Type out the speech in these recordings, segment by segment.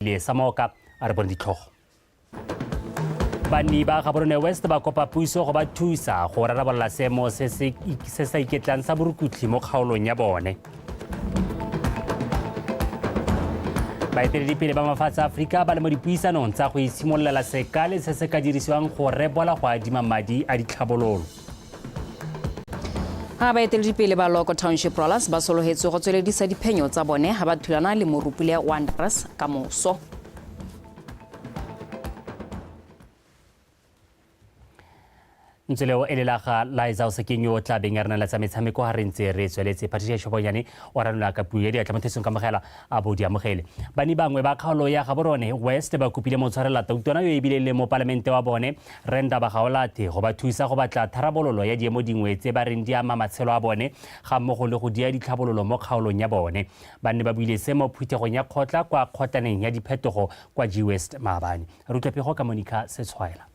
Le Samoka a re bone ditlhogo. Banni ba Gaborone West ba kopa puso go ba thusa go rarabolola seemo se se sa iketlang sa borukutlhi mo kgaolong ya bone. Baeteledipele ba mafatshe a Aforika ba le mo dipuisanong tsa go itshimololela sekale se se ka dirisiwang go rebola go adima madi a ditlhabololo. Ga baeteledipele ba Loko Township Rollers ba sologetswe go tsweledisa diphenyo tsa bone ga ba thulana le Morupule Wanderers ka moso. Ntsweleo e lelaga Liza o sekeng yo o tla beng a re naletsa metshameko ga re ntse re tsweletse. Patricia Shobonyane o ranola ka puo ya diatla mo thesong kamogela a bo di amogele. Banni bangwe ba kgaolo ya Gaborone West ba kopile motshwarela tautona yo ebile le mopalamente wa bone Rre Ndaba Gaolathe go ba thusa go batla tharabololo ya diemo dingwe tse ba reng di ama matshelo a bone ga mmogo le go dia ditlhabololo mo kgaolong ya bone. Banni ba buile se mo phuthegong ya kgotla kwa kgotlaneng ya diphetogo kwa G West maabane. Re utlwa pego ka Monica Setshwaela.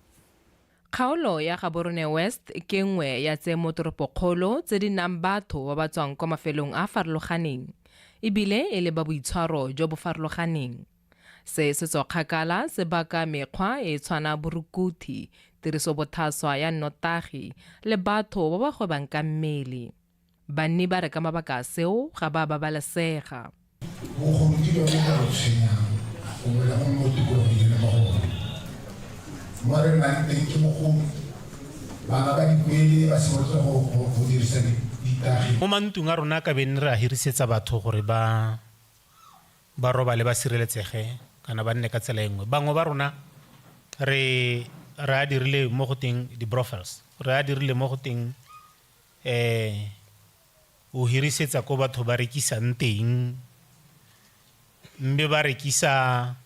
Kgaolo ya Gaborone West ke nngwe ya tse mo toropokgolo tse di nang batho ba ba tswang kwa mafelong a a farologaneng e bile e le ba boitshwaro jo bo farologaneng. Se se tswa kgakala se baka mekgwa e tshwana borukuthi, tirisobothaswa ya nnotagi le batho ba ba gwebang ka mmele. Banni ba re ka mabaka a seo ga ba babalesega. Bogodu ke jone bo re tshwenyang gongwe le gongwe mo tikologong e re mo go one. Mo re nnang teng ke bogodu, bana ba dikwele ba simolotse go dirisa ditagi. Mo mantlong a rona ka beng re a hirisetsa batho gore ba ba robale ba sireletsege kana ba nne ka tsela e nngwe. Bangwe ba rona re re a dirile mo go teng di-brothels, re a dirile mo go teng um o hirisetsa ko batho ba rekisang teng mme ba rekisa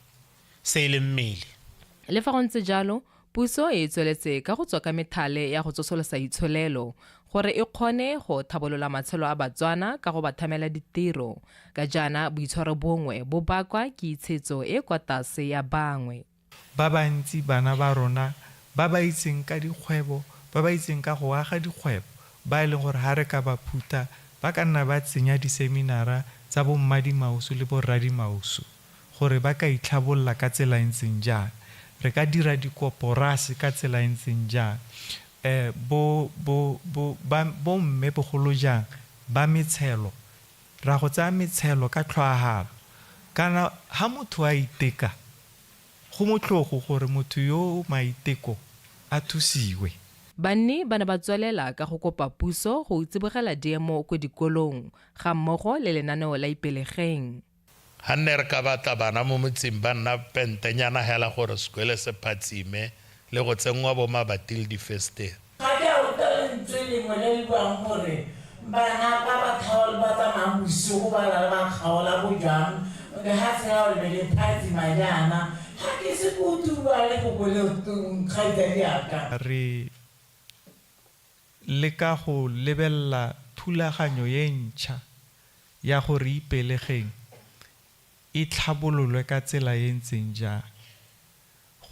se e leng mmele. Le fa go ntse jalo, puso e tsweletse ka go tswa ka methale ya go tsosolosa itsholelo gore e kgone go thabolola matshelo a Batswana ka go ba thamela ditiro, ka jaana boitshwaro bongwe bo bakwa ke itshetso e kwa tase ya bangwe. Ba bantsi bana ba rona ba ba itseng ka dikgwebo, ba ba itseng ka go aga dikgwebo, ba e leng gore ha re ka ba phutha ba ka nna ba tsenya diseminara tsa bo mmadimausu le bo rradimausu gore ba ka itlhabolola ka tsela e ntseng jang. Re ka dira dikoporase ka tsela e ntseng jang. Bo, bo, bo, ba, bomme bogolo jang ba metshelo, ra go tsaya metshelo ka tlhwaahalo. Kana ha motho a iteka, Go motlhogo gore motho yo o maiteko a thusiwe. Banni ba ne ba tswelela ka go kopa puso go tsibogela diemo ko dikolong ga mmogo le lenaneo la Ipelegeng. Ga nne re ka batla bana mo motseng ba nna pentenyana hela gore sekwele se phatsime le go tsenngwa bo mabati le difestere. Ga ke a utlwa lentswe lengwe le le buang gore bana ba ba kgaol ba tsamayang bosigo ba lala ba kgaola bojang lehatshe la le be le phatsima jaana. Ga ke ise ke utlwe o bua lefoko leo kgaitsadiaka. Re leka go lebelela thulaganyo e ntšha ya gore Ipelegeng e tlhabololwe ka tsela e ntseng jang.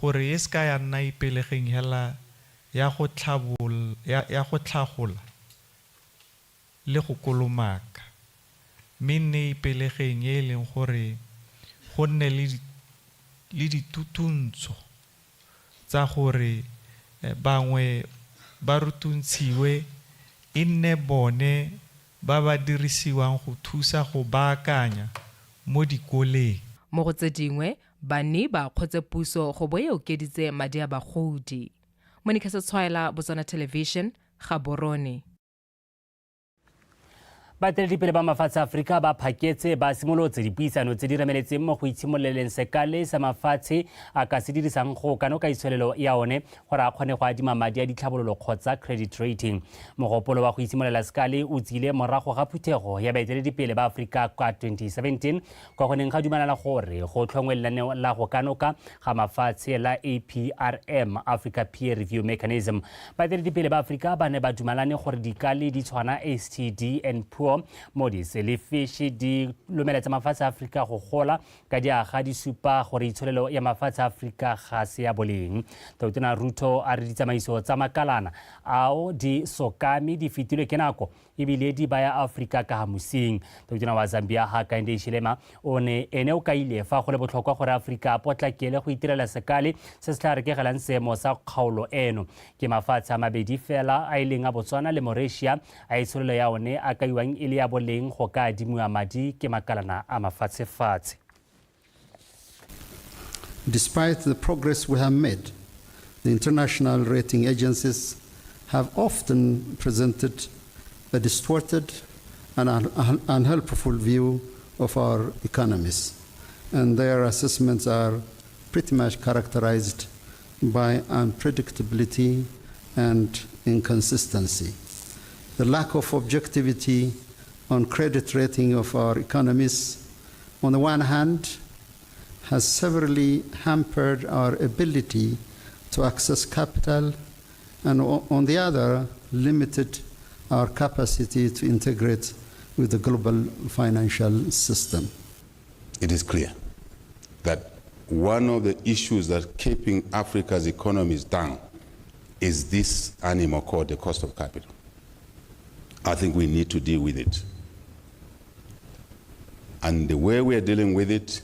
Gore e se ka ya nna Ipelegeng hela ya go ya go tlhagola le go kolomaka, mme e nne Ipelegeng e e leng gore go nne le le ditutuntsho tsa gore bangwe ba rutuntshiwe e nne bone ba ba dirisiwang go thusa go baakanya mo dikoleng. Mo go tse dingwe, Banni ba akgotse puso go bo e okeditse madi a bagodi. Monica Setshwaela, Botswana Television, Gaborone. Baeteledipele ba mafatshe a Aforika ba phaketse ba simolotse dipuisano tse di remeletseng mo go itshimololeleng sekale sa mafatshe a ka se dirisang go kanoka itsholelo ya one gore a kgone go adima madi a ditlhabololo kgotsa credit rating. Mogopolo wa go itshimololela sekale o tsile morago ga phuthego ya baeteledipele ba Aforika ka 2017 kwa go neng ga dumalana gore go tlhongwe lenaneo la go kanoka ga mafatshe la APRM, Africa Peer Review Mechanism. Baeteledipele ba Aforika ba ne ba dumalane gore dikale di tshwana STD and Poor temothuo Moody's le Fitch di lomeletsa mafatshe a Aforika go gola ka diaga di supa gore itsholelo ya mafatshe a Aforika ga se ya boleng. Tautona Ruto a re ditsamaiso tsa makalana ao di sokame di fetilwe ke nako ebile di baya Aforika ka ga mosing. Tautona wa Zambia Hakainde Hichilema o ne ene o kaile fa go le botlhokwa gore Aforika a potlakele go itirela sekale se se tla rekegelang seemo sa kgaolo eno. Ke mafatshe a mabedi fela a e leng a Botswana le Mauritius a itsholelo ya one a kaiwang e le ya boleng go ka adimiwa madi ke makalana a mafatshefatshe. Despite the progress we have made, the international rating agencies have often presented a distorted and unhelpful view of our economies, and their assessments are pretty much characterized by unpredictability and inconsistency. The lack of objectivity on credit rating of our economies, on the one hand, has severely hampered our ability to access capital, and on the other, limited our capacity to integrate with the global financial system. It is clear that one of the issues that keeping Africa's economies down is this animal called the cost of capital. I think we need to deal with it. And the way we are dealing with it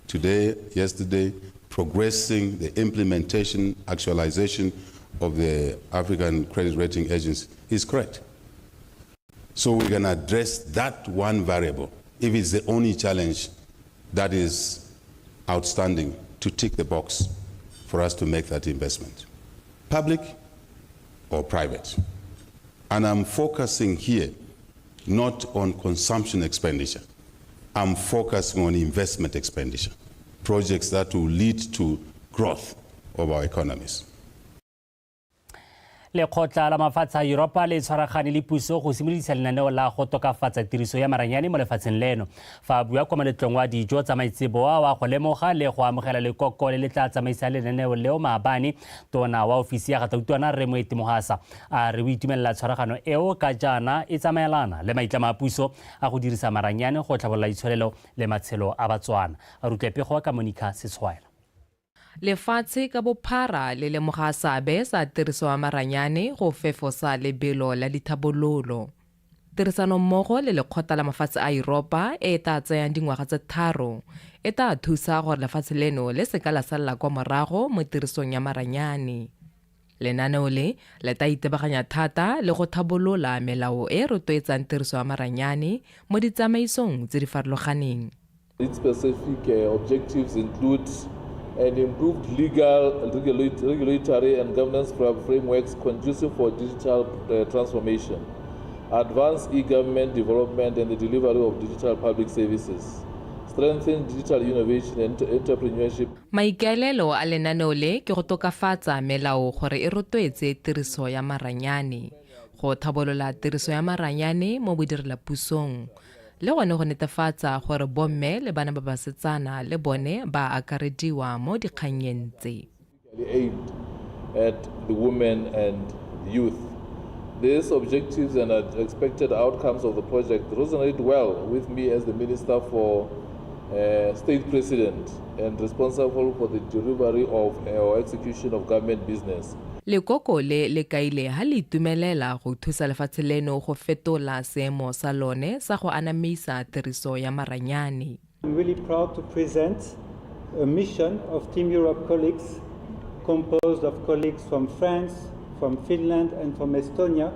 today, yesterday, progressing the implementation, actualization of the African Credit Rating Agency is correct. So we can address that one variable, if it's the only challenge that is outstanding to tick the box for us to make that investment, public or private. And I'm focusing here not on consumption expenditure. I'm focusing on investment expenditure, projects that will lead to growth of our economies. Lekgotla la mafatshe a Yuropa le tshwaragane le puso go simolodisa lenaneo la go tokafatsa tiriso ya maranyane mo lefatsheng leno. Fa a bua kwa moletlong wa dijo tsa maitseboa wa go lemoga le go amogela lekoko le le tla tsamaisa lenaneo leo maabane, tona wa ofisi ya ga Tautona Rre Moeti Mohasa a re o itumelela tshwaragano eo ka jaana e tsamaelana le maitlamo a puso a go dirisa maranyane go tlhabolola itsholelo le matshelo a Batswana. A re utlwe pego ka Monica Setshwaela. Lefatshe ka bophara le lemoga seabe sa tiriso ya maranyane go fefosa lebelo la dithabololo. Tirisanommogo le lekgotla la mafatshe a Yuropa e e tla tsayang dingwaga tse 3 e tla thusa gore lefatshe leno le seka la salela kwa morago mo tirisong ya maranyane. Lenaneo le le tla itebaganya thata le go thabolola melao e e rotloetsang tiriso ya maranyane mo ditsamaisong tse di farologaneng. Its specific objectives include an improved legal, regulatory and governance frameworks conducive for digital transformation, advanced e-government development and the delivery of digital public services, strengthen digital innovation and entrepreneurship. Maikaelelo a lenaneo le ke go tokafatsa melao gore e rotloetse tiriso ya maranyane, go thabolola tiriso ya maranyane mo bodirelapusong, le gone go netefatsa gore bomme le bana ba basetsana le bone ba akarediwa mo dikgannyeng tse. Aimed at the women and the youth. These objectives and expected outcomes of the project resonate well with me as the Minister for State President and responsible for the delivery of or execution of government business. Lekoko le le kaile ha le itumelela go thusa lefatshe leno go fetola seemo sa lone sa go anamisa tiriso ya maranyane. I'm really proud to present a mission of Team Europe colleagues composed of colleagues from France, from Finland and from Estonia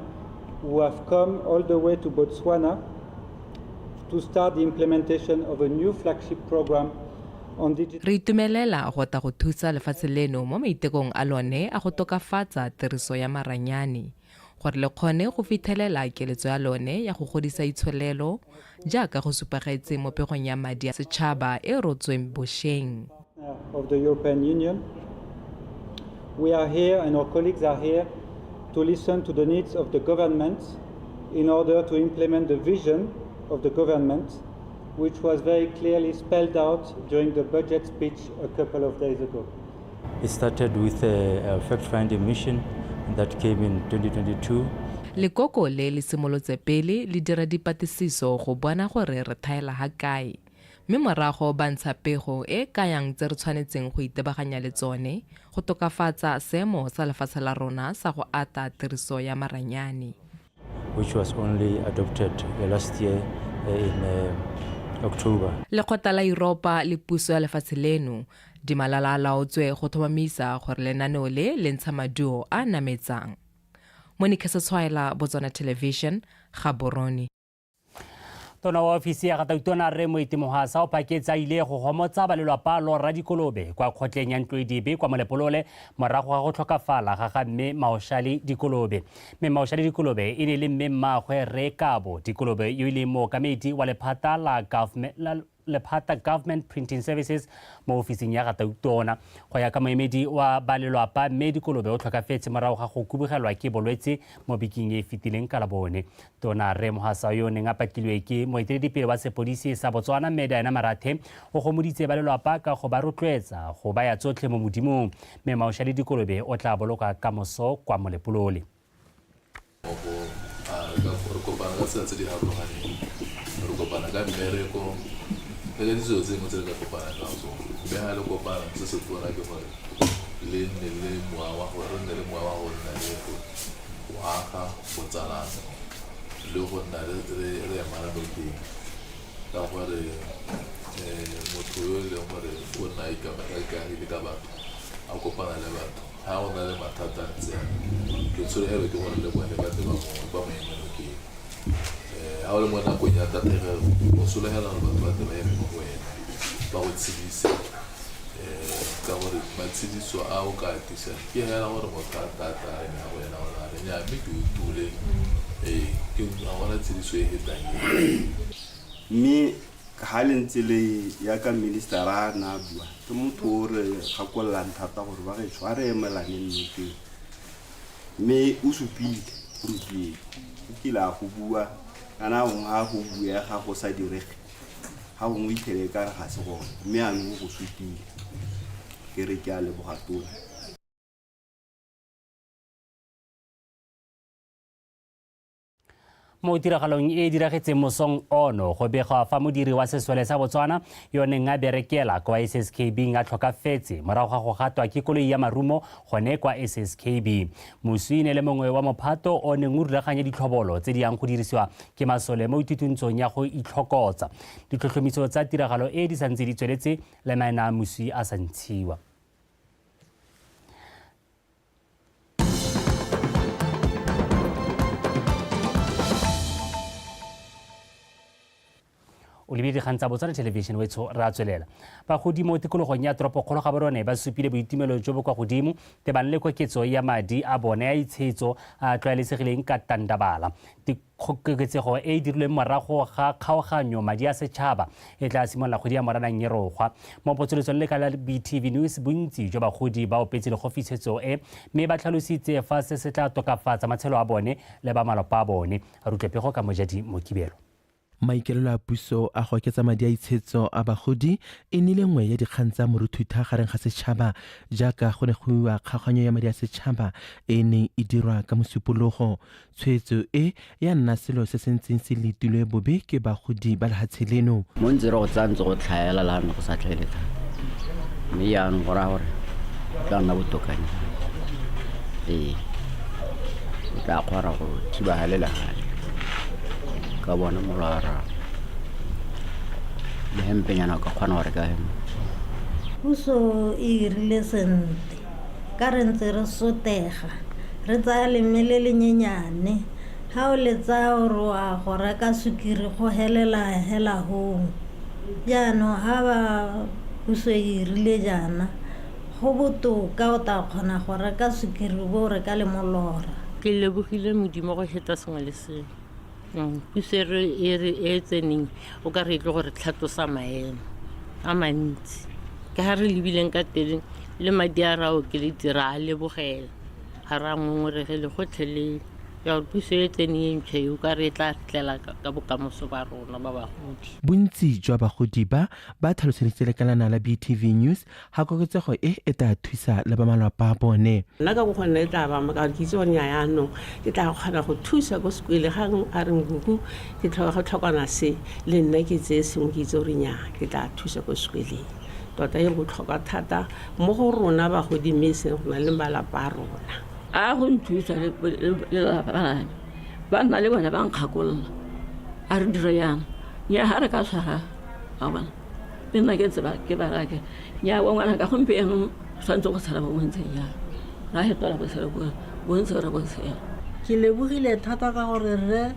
who have come all the way to Botswana to start the implementation of a new flagship program. Re itumelela go tla go thusa lefatshe leno mo maitekong a lone a go tokafatsa tiriso ya maranyane gore le kgone go fitlhelela keletso ya lone ya go godisa itsholelo jaaka go supagetse mo pegong ya madi a setšhaba e rotsweng bošeng. Of the European Union. We are here and our colleagues are here to listen to the needs of the government in order to implement the vision of the government, which was very clearly spelled out during the budget speech a couple of days ago. It started with a fact-finding mission that came in 2022. Lekoko le le simolotse pele le dira dipatlisiso go bona gore re thaela ga kae, mme morago ba ntsha pego e e kayang tse re tshwanetseng go itebaganya le tsone go tokafatsa seemo sa lefatshe la rona sa go ata tiriso ya maranyane. Which was only adopted last year in October. Lekgotla la Yuropa le puso ya lefatshe leno di malala a laotswe go tlhomamisa gore lenaneo le le ntsha maduo a a nametsang. Monica Setshwaela, Botswana Television, Gaborone. Tona wa ofisi ya ga Tautona Rre Moeti Mohwasa o phaketse a ile go gomotsa ba lelwapa lwa Dikolobe kwa kgotleng ya Ntloedibe kwa Molepolole morago ga go tlhokafala ga ga mme Maoshale Dikolobe. Mme Maoshale Dikolobe e ne le mme mmaagwe Rre Kabo Dikolobe yo e leng mookamedi wa lephata la government la lephata Government Printing Services mo ofising ya ga Tautona. Go ya ka moemedi wa ba lelwapa, mme Dikolobe o tlhokafetse morago ga go kubugelwa ke bolwetse mo bekeng e e fetileng ka Labone. Tona Rre Mohwasa yo o neng a pakilwe ke moeteledipele wa sepodisi sa Botswana mme Diana Marathe o gomoditse ba lelwapa ka go ba rotloetsa go baya tsotlhe mo Modimong. Mme Maoshale Dikolobe o tla bolokwa ka moso kwa Molepolole. Re kopana ka tsela tse di farologaneng, re kopana ka mmereko le ka ditso tse dingwe tse re ka kopanang ka tsone. Mme ga le kopana, se se tona ke gore le nne le mowa wa gore re nne le mowa wa go nna le go aga botsalano le go nna re emana nokeng, ka gore motho yo e leng gore o nna a ikaegile ka batho, a kopana le batho, ga go na le mathata a ntse ke tshologelo ke gore le bone ba tle ba mo eme nokeng. Ga o le mo nakong ya tatlhegelo, o sologela gore batho ba tle ba eme mo go wena, ba go tshedise, ka gore matshediso a o ka atisa ke hela gore motho a tata a eme go wena gore a re nnyaa, mme ke o tule. Ee, ke ga gona tshediso e fetang e. Mme ga le ntse le yaka minister-a a ne a bua, ke motho o re gakololang thata gore ba getsho a re emelaneng nokeng. Mme o supile gompieno, o kile a go bua, kana gongwe ga go buega go sa direge, ga gongwe o itlhele e kare ga se gone, mme anong o go supile. Ke re ke a leboga Tona. Mo tiragalong e e diragetseng mosong ono, go begwa fa modiri wa sesole sa Botswana yo neng a berekela kwa SSKB a tlhokafetse morago ga go gatwa ke koloi ya marumo gone kwa SSKB. Moswi e ne le mongwe wa mophato o neng o rulaganya ditlhobolo tse di yang go dirisiwa ke masole mo ithutuntsong ya go itlhokotsa. Ditlhotlhomiso tsa tiragalo e di santse di tsweletse le maina a moswi a sa ntshiwa. O lebile dikgang tsa Botswana Television wetsho, re a tswelela. Bagodi mo tikologong ya toropokgolo Gaborone ba supile boitumelo jo bo kwa godimo tebang le koketso ya madi a bone a itshetso a tlwaelesegileng ka tandabala. Koketsego e e dirilweng morago ga kgaoganyo madi a setšhaba e tla simolola kgwedi ya Moranang e rogwa. Mo potsolotsong le ka la BTV News, bontsi jwa bagodi ba opetse legofisetso e mme ba tlhalositse fa se se tla tokafatsa matshelo a bone le ba malapa a bone. Re utlwe pego ka Mojadi Mokibelo. Maikaelelo a puso a go oketsa madi a itshetso a bagodi e nnile nngwe ya dikgang tsa moruthutha gareng ga setšhaba jaaka go ne go iwa kgaoganyo ya madi a setšhaba e e neng e dirwa ka Mosupologo. Tshwetso e ya nna selo se se ntseng se letilwe bobe ke bagodi ba lehatshe leno. Mo ntse re go tsaya ntse go tlhaela le ga go sa tlhaele thata, mme jaanong go raya gore go tla nna botokanyana. Ee, o tla kgona go thiba gale le gale ka bona molora le hempenyana o ka kgona go reka hempe. Puso e irile sentle ka re ntse re sotega, re tsaya lemme le le nyenyane, ga o le tsaya o re wa go reka sukiri go helela hela hong. Jaanong ga ba puso e irile jaana go botoka, o tla kgona go reka sukiri o bo o reka le molora. Ke lebogile Modimo go heta sengwe le sengwe. Puso e re e tseneng o ka re e tlo go re tlhatlosa maemo a mantsi, ke ga re lebileng ka teng le madi a re a okeleditse re a lebogela, ga re a ngongoregele gotlhelele. Ya gore puso e tseneng e ntšha e o ka re e tla re tlela ka bokamoso ba rona ba bagodi. Bontsi jwa bagodi ba, ba tlhaloseditse lekalana la BTV News ga koketsego e e tla thusa le ba malwapa a bone. Nna ka bokgona e tla ba ka gore ke itse gore nnyaa yaanong ke tla kgona go thusa ko sekwele ga a re nkuku ke tlhoka go tlhokana se le nna ke tseye sengwe ke itse gore nnyaa ke tla thusa ko sekweleng. Tota e botlhokwa thata mo go rona bagodi mme e seng go na le malapa a rona. A go nthusa le lelapa la me, ba nna le bone ba nkgakolola, a re dire yana, nnyaa ga re ka tshwara, wa bona. Le nna ke ntse ke ba raya ke re, nnyaa bo ngwanaka gompieno tshwanetse go tshela bo bo ntseng jalo, ra fetola botshelo bo bo ntse re bo tshela. Ke lebogile thata ka gore rre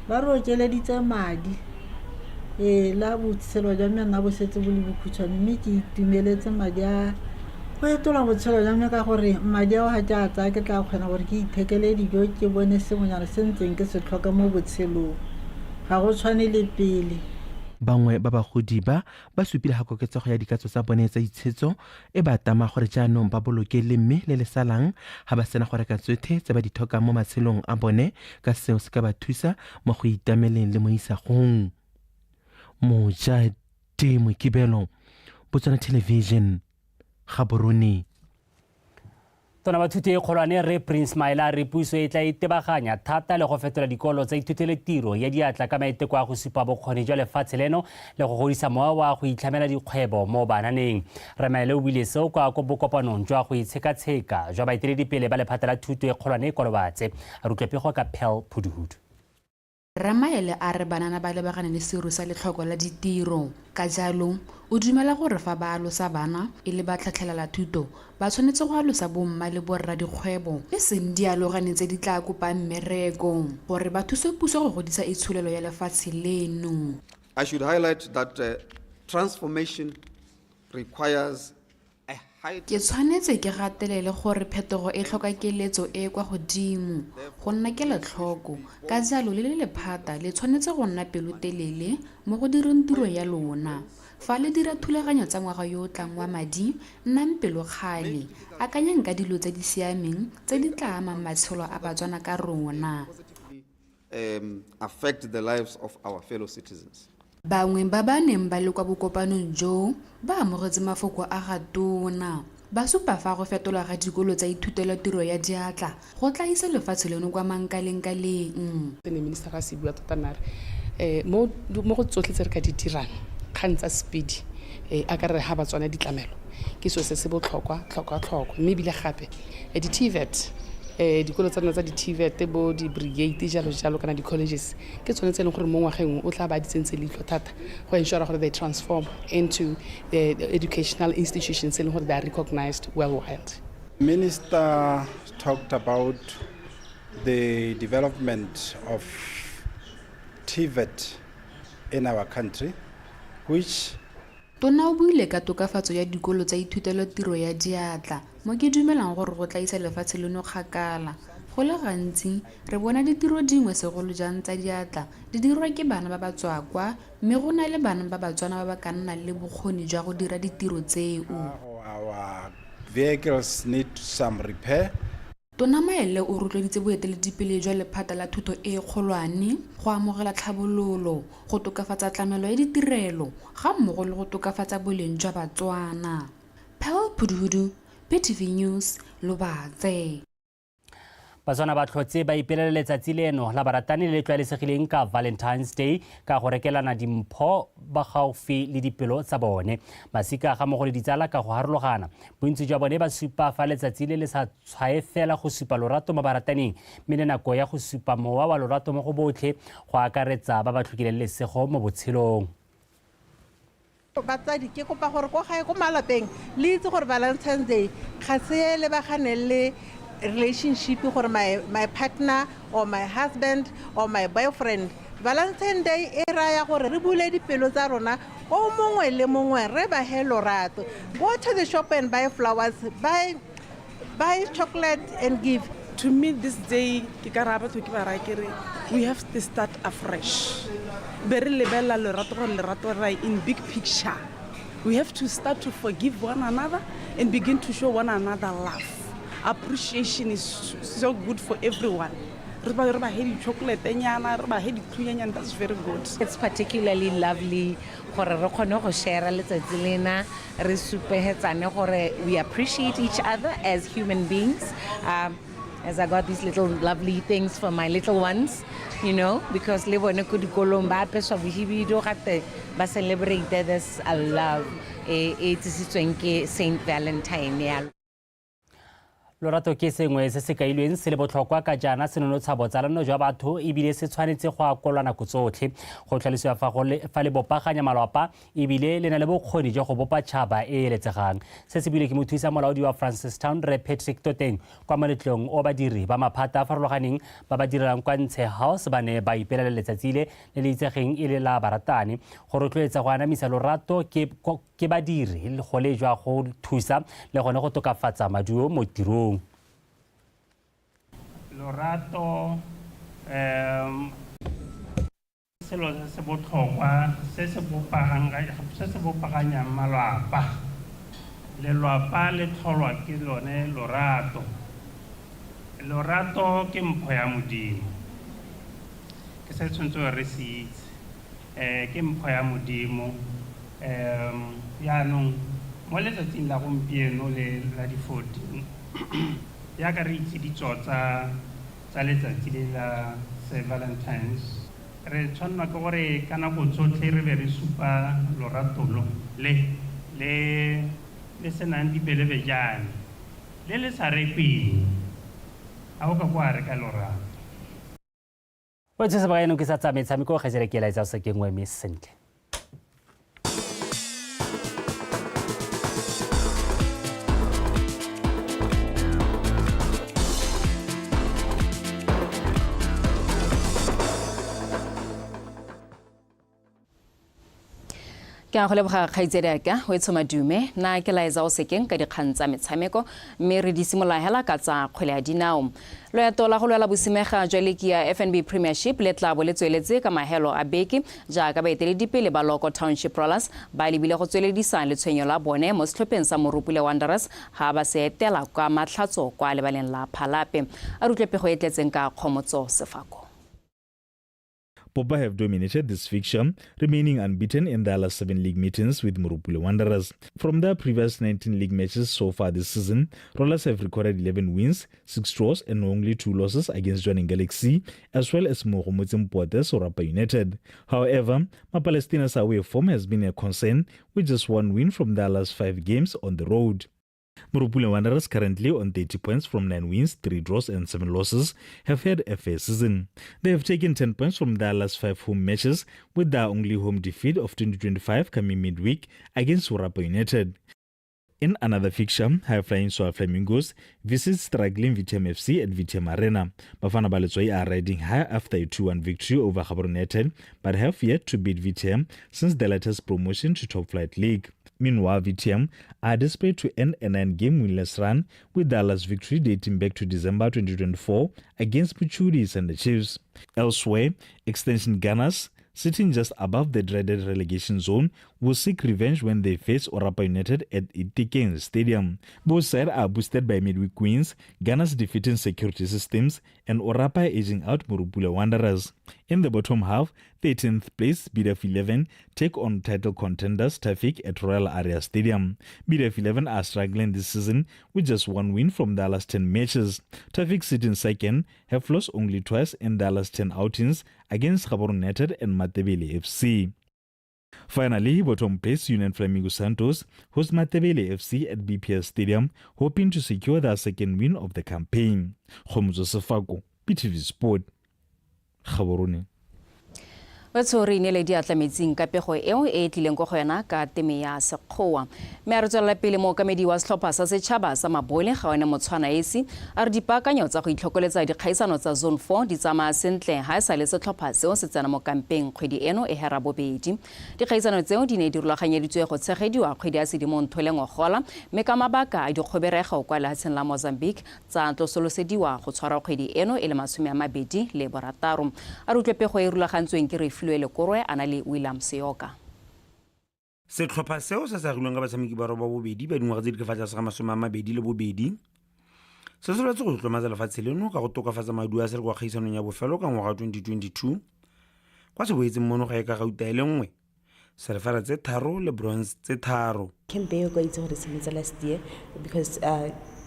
ba re okeleditse madi. Ee, la botshelo jwa me nna bo setse bo le bokhutshwane mme ke itumeletse madi a go fetola botshelo jwa me ka gore madi ao ga ke a tsaya ke tla kgona gore ke ithekele dijo ke bone sengwenyana se ntseng ke se tlhoka mo botshelong ga go tshwane le pele. Bangwe ba bagodi ba, ba supile ga koketsego ya dikatso tsa bone tsa itshetso e ba tama gore jaanong ba boloke lemme le le salang ga ba sena go reka tsothe tse ba di tlhokang mo matshelong a bone ka seo se ka ba thusa mo go itameleng le mo isagong. Mojadi Mokibelo, Botswana Television, Gaborone. Tona wa thuto e kgolwane Rre Prince Maele a re puso e tla itebaganya thata le go fetola dikolo tsa ithutelo tiro ya diatla ka maiteko a go supa bokgoni jwa lefatshe leno le go godisa mowa wa go itlhamela dikgwebo mo bananeng. Rre Maele o buile seo kwa ko bokopanong jwa go itshekatsheka jwa baeteledipele ba lephata la thuto e kgolwane kwa Lobatse. Re utlwe pego ka Pearl Phuduhudu. Rre Maele a re banana ba lebagane le seru sa letlhoko la ditiro. Ka jalo, o dumela gore fa ba alosa bana e le ba tlhatlhelela thuto, ba tshwanetse go alosa bomma le borra dikgwebo e seng dialogane tse di tlaa kopang mmereko, gore ba thuse puso go godisa itsholelo ya lefatshe leno. I should highlight that transformation requires Ke tshwanetse ke gatelele gore phetogo e tlhoka keletso e e kwa godimo, go nna kelotlhoko, ka jalo le le lephata le tshwanetse go nna pelotelele mo go direng tiro ya lona. Fa le dira thulaganyo tsa ngwaga yo o tlang wa madi, nnang pelokgale, akanyang ka dilo tse di siameng tse di tla amang matshelo a Batswana ka rona. um, affect the lives of our fellow citizens. Bangwe ba ba neng ba le kwa bokopanong joo ba amogetse mafoko a ga tona. Ba supa fa go fetolwa ga dikolo tsa ithutelo tiro ya diatla go tla isa lefatshe leno kwa mankalengkaleng. Se ne minister a se bua tota nare um mo go tsotlhe tse re ka di dirang kgang tsa speed um a ka re ga Batswana ditlamelo ke selo se se botlhokwa tlhokwa tlhokwa mme ebile gape di-TVET um dikolo tsa rona tsa di-TVET bo di-brigade jalo jalo kana di-colleges ke tsone tse e leng gore mo ngwageng o tla ba di tsentse leitlho thata go ensure gore they transform into the educational institutions e leng gore they are recognized worldwide. Minister talked about the development of TVET in our country, which Tona o buile ka tokafatso ya dikolo tsa ithutelo tiro ya diatla, mo ke dumelang gore go tla isa lefatshe leno kgakala. Go le gantsi, re bona ditiro dingwe segolo jang tsa diatla, di dirwa ke bana ba batswakwa mme go na le bana ba Batswana ba ba ka nnang le bokgoni jwa go dira ditiro tseo. Our vehicles need some repair. Tona Maele o rotloeditse boeteledipele jwa lephata la thuto e kgolwane go amogela tlhabololo, go tokafatsa tlamelo ya ditirelo ga mmogo le go tokafatsa boleng jwa Batswana. Pearl Phuduhudu, BTV News, Lobatse. Batswana ba tlhotse ba ipelela letsatsi leno la baratani le le tlwaelesegileng ka Valentine's Day ka go rekelana dimpho ba gaufi le dipelo tsa bone. Masika ga mmogo le ditsala ka go harologana. Bontsi jwa bone ba supa fa letsatsi le le sa tshwae fela go supa lorato mo barataneng mme le nako ya go supa mowa wa lorato mo go botlhe go akaretsa ba ba tlhokileng lesego mo botshelong. Batsadi ke kopa gore ko gae ko malapeng le itse gore Valentine's Day ga se e lebaganeng le relationship gore my partner or my husband or my boyfriend. Valentine Day e raya gore re bule dipelo tsa rona ko mongwe le mongwe re ba he lorato. Go to the shop and buy flowers, buy chocolate and give. To me this day ke ka raya batho ke ba raya ke re we have to start afresh. Be re lebelela lerato gore lerato re in big picture. We have to start to forgive one another and begin to show one another love. Appreciation is so good for everyone. Re ba re ba he di-chocolate-nyana, re ba he dithunyanyana. That's very good. It's particularly lovely gore re kgone go share letsatsi lena, re supegetsane gore we appreciate each other as human beings. As I got these little lovely things for my little ones, because le bone ko dikolong ba apeswa bohibidu gape ba celebrate this love e e tsisitsweng ke Saint Valentine yalo. Lorato ke sengwe se se kailweng se le botlhokwa ka jaana se nonotsha botsalano jwa batho, ebile se tshwanetse go akolwa nako tsotlhe. Go tlhalosiwa fa le bopaganya malwapa, ebile le na le bokgoni jwa go bopa tšhaba e e eletsegang. Se se buile ke mothusa molaodi wa Francistown, Re Patrick Toteng, kwa moletlong o badiri ba maphata a farologaneng ba ba direlang kwa Ntshe House ba ne ba ipelela letsatsi le le le itsegeng e le la baratani. Go rotloetsa go anamisa lorato ke badiri go le jwa go thusa le gone go tokafatsa maduo mo tirong. Lorato selo se se botlhokwa se se bopaganyang malwapa. Lelwapa le tlholwa ke lone lorato. Lorato ke mpho ya Modimo, ke se tshwanetse re se itse. Ke mpho ya Modimo. Yaanong mo letsatsing la gompieno le la di-14, yaka re itse ditso tsa letsatsi le la St Valentines, re tshwanelwa ke gore ka nako tsotlhe re be re supa lorato lo le le le senang dibelebejane, le le sa rekweng. Ga o ka kwa reka lorato. O tshese ba eno ke sa tsa metshameko gaisele ke laetsa se ke nngwe mme sentle. Ke a go leboga, kgaitsedi aka o e tshomadume. Nna ke Laetsa o sekeng ka dikgang tsa metshameko, mme re di simolola hela ka tsa kgwele ya dinao. Loeto la go lwela bosimega jwa liki ya FNB Premiership le tla bo le tsweletse ka mahelo a beke, jaaka baeteledipele ba Loko Township Rollers ba lebile go tsweledisa letshwenyo la bone mo setlhopheng sa Morupule Wanderers ga ba se etela kwa Matlhatso kwa lebaleng la Phalape. A re utlwe pego e tletseng ka Kgomotso Sefako. Popa have dominated this fixture, remaining unbeaten in their last 7 league meetings with Morupule Wanderers. From their previous 19 league matches so far this season, Rollers have recorded 11 wins, 6 draws and only 2 losses against Jwaneng Galaxy, as well as Mogomotseng Potes Orapa United. However, Mapalestina's away form has been a concern, with just 1 win from their last 5 games on the road. Morupule Wanderers, currently on 30 points from 9 wins, 3 draws and 7 losses, have had a fair season. They have taken 10 points from their last 5 home matches, with their only home defeat of 2025 coming midweek against Orapa United. In another fixture, high-flying Soa Flamingos visits struggling VTM FC at VTM Arena. Bafana Baletswai are riding high after a 2-1 victory over Gaborone United, but have yet to beat VTM since the latest promotion to top flight league. Meanwhile, VTM are desperate to end a 9-game winless run, with their last victory dating back to December 2024 against Puchudis and the Chiefs. Elsewhere, Extension Gunners, sitting just above the dreaded relegation zone, will seek revenge when they face Orapa United at Itikeng Stadium. Both sides are boosted by midweek wins, Gunners defeating Security Systems and Orapa edging out Morupule Wanderers. In the bottom half, 13th place BDF 11 take on title contenders Tafic at Royal Area Stadium. BDF 11 are struggling this season with just 1 win from their last 10 matches. Tafic, sitting second, have lost only twice in their last 10 outings against Gaborone United and Matebele FC. Finally, bottom place Union Flamingo Santos host Matebele FC at BPS Stadium, hoping to secure their second win of the campaign. Khomzo Sefako, BTV Sport, Gaborone. Wetsho, re inele diatla metsing ka pego eo e e tlileng ko go yona ka teme ya Sekgowa. Mme a re tswelela pele. Mookamedi wa setlhopha sa setšhaba sa mabole, ga one Motshwana esi, a re dipaakanyo tsa go itlhokoletsa dikgaisano tsa Zone 4 di tsamaya sentle ga e sa le setlhopha seo se tsena mo kampeng kgwedi eno e hera bobedi. Dikgaisano tseo di ne di rulaganyeditswe go tshegediwa kgwedi ya Sedimonthole ngogola, mme ka mabaka a dikgoberego kwa lefatsheng la Mozambique tsa tlosolosediwa go tshwarwa kgwedi eno e le 26. A re utlwe pego e rulagantsweng ke Refilwe Lekorwe a na le William Seoka. Setlhopha seo se sa agilweng ka batshameki ba roba bobedi ba dingwaga tse di ka fa tlase ga 22 Se solofetse go tlotlomatsa lefatshe leno ka go tokafatsa maduo a se le kwa kgaisanong ya bofelo ka ngwaga 2022 kwa se boetseng mono gae ka gauta e le nngwe, selefera tse tharo le bronze tse tharo. Camp eo ka itse gore simotse last year because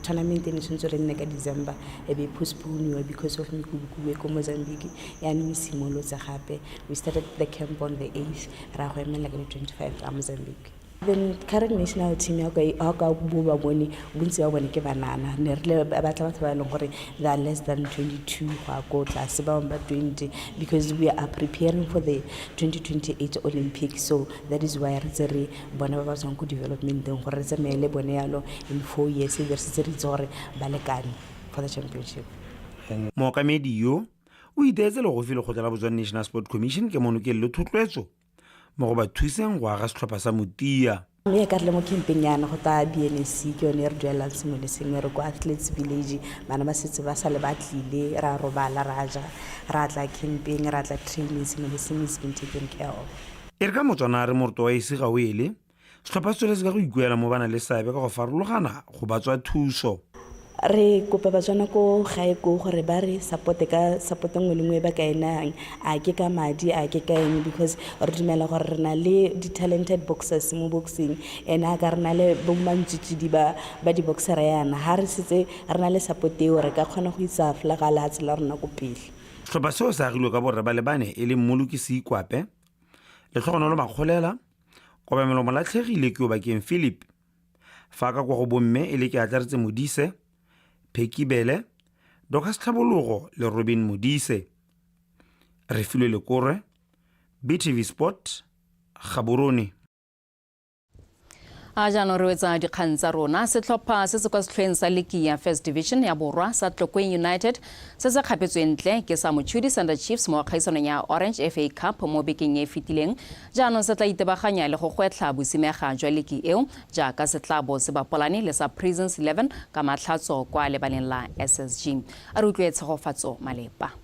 tournament e ne tshwanetse re nne ka December e be postpone because of mekubukubu e ko Mozambique, yaanong e simolotse gape. We started the camp on the 8th, ra go emela ka di-25 tsa Mozambique. Then current national team ya ka bo ba bone, bontsi ba bone ke banana. Ne re le batla batho ba e leng gore they are less than 22 go ya ko tlase, ba bangwe ba 20, because we are preparing for the 2028 Olympics. So that is why re tse re bona ba ba tswang ko developmenteng gore re tsamaye le bone yalo in 4 years e be re setse re itse gore ba lekane for the championship. Mookamedi yo o iteetse legofi lekgotla la Botswana National Sport Commission ke monokeng le thotloetso mo go ba thuseng go aga setlhopha sa motia. Mme ka re le mo campeng yana go ta BNSC ke yone e re duelelang sengwe le sengwe, re ko Athletes Village, bana ba setse ba sale ba tlile, ra robala, ra ja, ra tla campeng, ra tla training, sengwe le sengwe is been taken care of. E re ka Motswana a re moroto wa esi ga o ele, setlhopha se tsweletse ka go ikuela mo ba na le seabe ka go farologana go ba tswa thuso. Re kopa Batswana ko gae ko gore ba re supporte ka support nngwe le nngwe ba ka e nayang, a ke ka madi, a ke ka eng, because re dumela gore re na le di-talented boxers mo boxing, and a ka re na le bo mantswitswidi ba di-boxera yana. Ha re setse re na le support eo, re ka kgona go isa flaga lehatshe la rona ko pele. Setlhopha seo se agilwe ka borre ba le bane e leng Mmoloki Seikwape, Letlhogonolo Makgolela, Kobamelo Molatlhegile ke Obakeng Philip, fa ka kwa go bomme e le ke Atlaretse Modise, Pheki Bele, Dorcas Tlhabologo le Robin Modise. Refilwe Lekorwe, BTV Sport, Gaborone. A jaanong re wetsa dikgang tsa rona. Setlhopha se se kwa setlhoeng sa liki ya First Division ya Borwa sa Tlokweng United se se kgapetsweng ntle ke sa Mochudi Thunder Chiefs mo kgaisanong ya Orange FA Cup mo bekeng e e fetileng, jaanong se tla itebaganya le go gwetlha bosimega jwa liki eo jaaka se tla bo se bapolane le sa Prisons 11 ka matlhatso kwa lebaleng la SSG. A re utlwe Tshegofatso Malepa.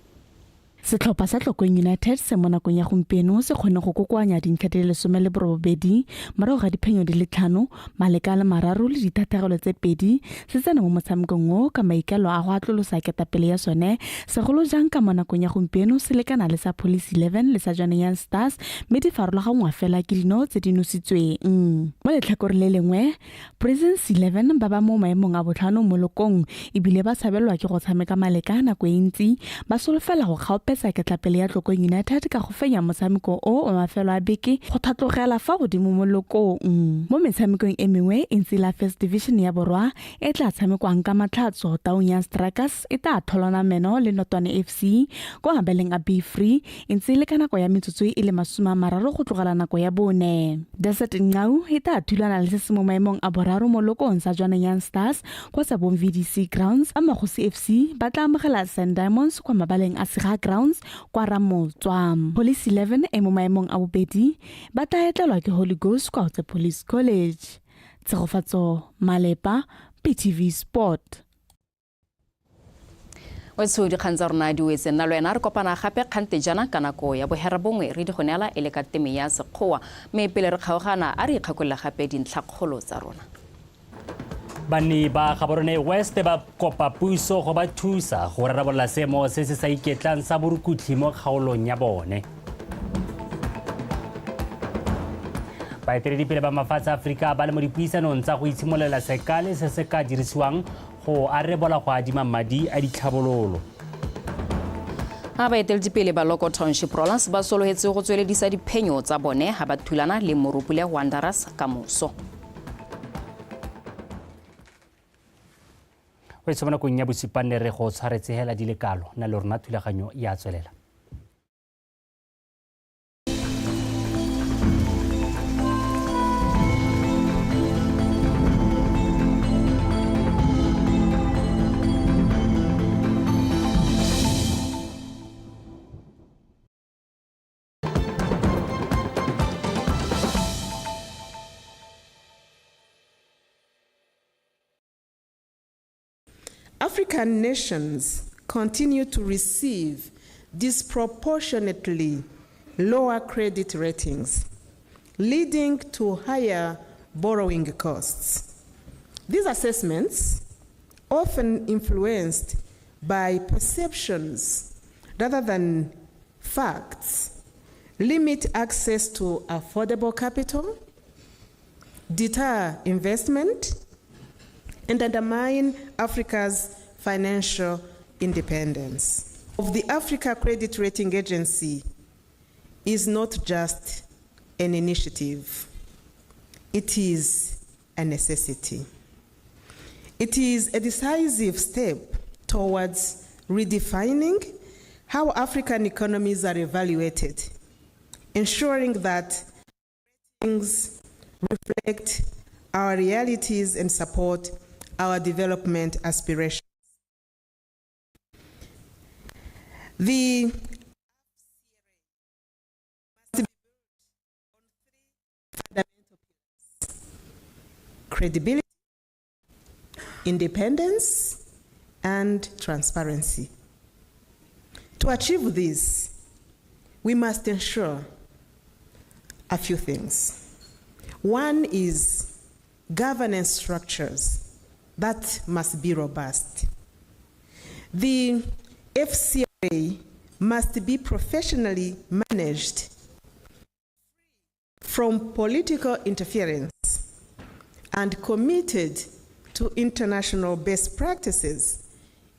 Setlhopha sa Tlokweng United se mo nakong ya gompieno se kgonne go kokoanya dintlha di le 18 morago ga diphenyo di le 5, maleka a le 3 le dithathegelo tse 2. Se tsena mo motshamekong o ka maikaelo a go atlolosa ketapele ya sone, segolo jang ka mo nakong ya gompieno se lekana le sa Police 11 le sa Jwaneng Young Stars, mme di farologanngwa fela ke dino tse di nositsweng. Mo letlhakoreng le lengwe, Prisons 11 ba ba mo maemong a botlhano mo lokong ebile ba tshabelelwa ke go tshameka maleka nako e ntsi, ba solofela go kgaopetsa ketlapele ya Tlokweng United ka go fenya motshameko o wa mafelo a beke go tlhatlogela fa godimo mo lokong. Mo metshamekong e mengwe e ntsi la First Division ya Borwa e tla tshamekwang ka Matlhatso, Taung ya Strikers e tla tholana meno le Notwane FC kwa mabaleng a Be Free e ntse e le ka nako ya metsotso e le 30 go tlogela nako ya 4. Desert Nqau e tla thulana le se se mo maemong a boraro mo lokong sa Jwaneng Young Stars kwa Tsabong VDC Grounds, ba Magosi FC ba tla amogela Sun Diamonds kwa mabaleng a Sega Grounds kwa Ramotswa. Police 11 e mo maemong a bobedi ba tla etlelwa ke Holy Ghost kwa Otse Police College. Tshegofatso Malepa, BTV Sport. Wetsho, dikgang tsa rona di wetse. Nna le wena re kopana gape kgante jana ka nako ya 9:30 re di go neela e le ka teme ya Sekgowa. Mme pele re kgaogana, a re ikgakolole gape dintlhakgolo tsa rona. Banni ba Gaborone West ba kopa puso go ba thusa go rarabolola seemo se se sa iketlang sa borukutlhi mo kgaolong ya bone. Baeteledipele ba mafatshe a Aforika ba le mo dipuisanong tsa go itshimololela sekale se se ka dirisiwang go arebola go adima madi a ditlhabololo. Ha baeteledipele ba Loko Township Rollers ba sologetse go tsweledisa diphenyo tsa bone ha ba thulana le Morupule Wanderers ka moso. Go itse mo nakong ya bosupa nne re go tshwaretse hela di le kalo, na le rona thulaganyo ya tswelela. African nations continue to receive disproportionately lower credit ratings, leading to higher borrowing costs. These assessments often influenced by perceptions rather than facts, limit access to affordable capital, deter investment, and undermine Africa's financial independence. Of the Africa Credit Rating Agency is not just an initiative, it is a necessity. It is a decisive step towards redefining how African economies are evaluated, ensuring that ratings reflect our realities and support our development aspirations. The must be built on three fundamental pillars: credibility, independence, and transparency. To achieve this, we must ensure a few things. One is governance structures that must be robust. The FCRA must be professionally managed from political interference and committed to international best practices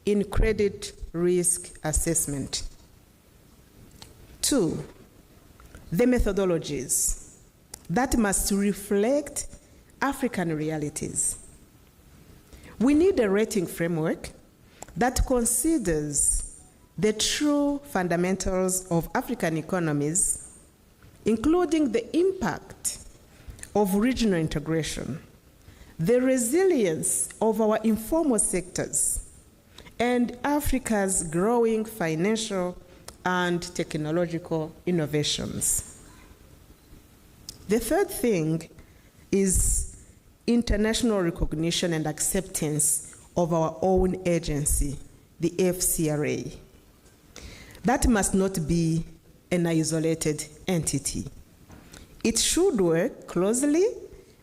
in credit risk assessment. Two, the methodologies that must reflect African realities. We need a rating framework that considers the true fundamentals of African economies, including the impact of regional integration, the resilience of our informal sectors, and Africa's growing financial and technological innovations. The third thing is international recognition and acceptance of our own agency, the FCRA. That must not be an isolated entity. It should work closely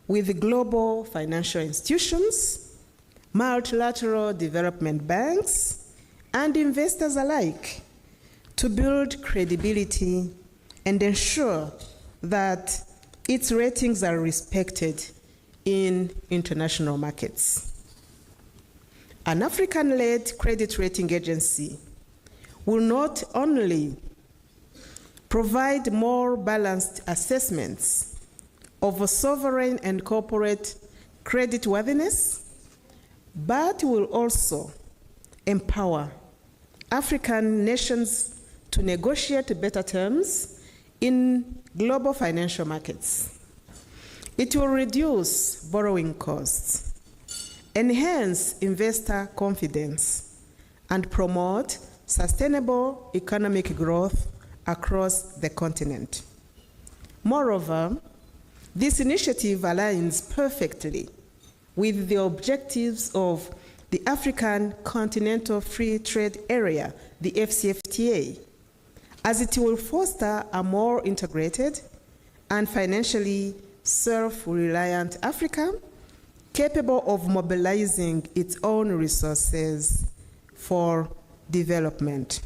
with global financial institutions, multilateral development banks, and investors alike to build credibility and ensure that its ratings are respected in international markets. An African-led credit rating agency will not only provide more balanced assessments of sovereign and corporate creditworthiness, but will also empower African nations to negotiate better terms in global financial markets. It will reduce borrowing costs, enhance investor confidence, and promote sustainable economic growth across the continent. Moreover, this initiative aligns perfectly with the objectives of the African Continental Free Trade Area, the AfCFTA, as it will foster a more integrated and financially self-reliant Africa, capable of mobilizing its own resources for development.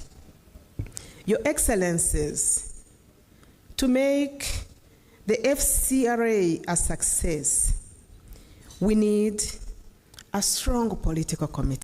Your Excellencies, to make the FCRA a success, we need a strong political commitment.